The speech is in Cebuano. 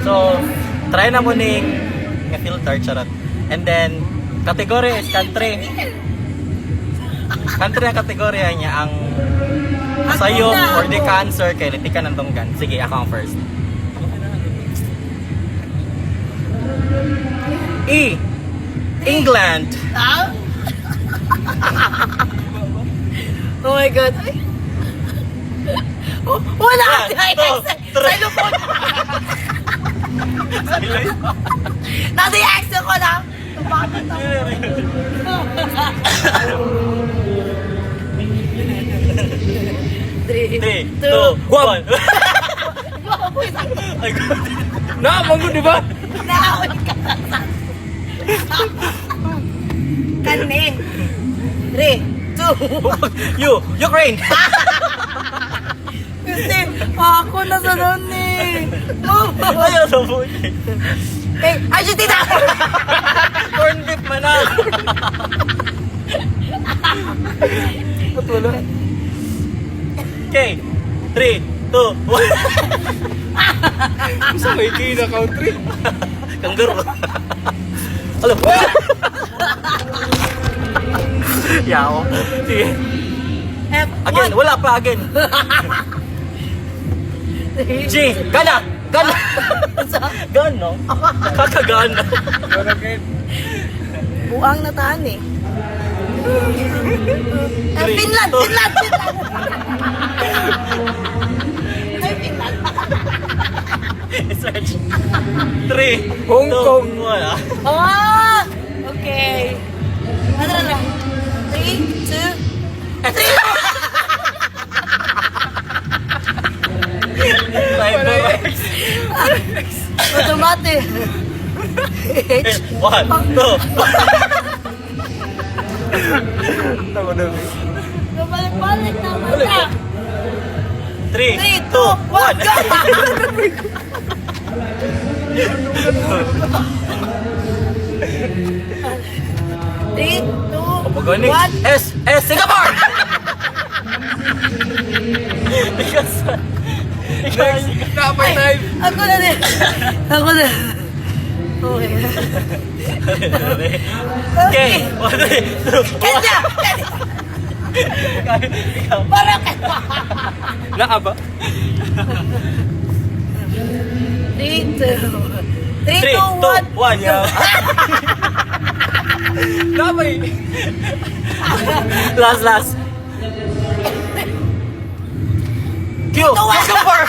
So, try na mo ning nga filter, charot. And then, category is country. Country ang kategorya niya ang sayop or the cancer kay litikan ng dunggan. Sige, ako ang first. E. England. Ah? Oh my God. Ay. Oh, wala! One, Ay, two, three. Sa lupon. Nasa yung accent ko lang. Bakit ako? Three, 3, 2, 1. Ay, God. Na, manggo, di ba? Naaway ka na. Kani. Three, two, You, Ukraine. Kasi ako na sa nun eh. Oh. Ayaw sa buhay. Eh, Argentina! Corn beef man na. Ba't wala? Okay. 3, 2, 1. Isa may K na country. Kangaroo. Alam mo. Yaw. Sige. F, Again, one, wala pa again. three, G, Gana. Gana. Gana. Kakagana. Wala again. Buang na taan eh. Eh, Three, Finland! two. Finland! Finland! Ay, Finland. Search. 3, Hong Kong. 1. Ah! Okay. Ano na? Three, two, three! Automatic. H. 1, 2, Tama na. Nabalik-balik naman na. 3, 3, 2, 2, 1, 1. go! Three, two, Pagani. one. S, S, Singapore! Because, Next, napay time. Ako na din. Ako na. Okay. Okay, 1, 2, 1. Kenya! Kenya! Parang Kenya! Naa ba? 3, 2, 3, 3, 2, 2, 1. 1. Napay. Last, last. Q, Cucumber!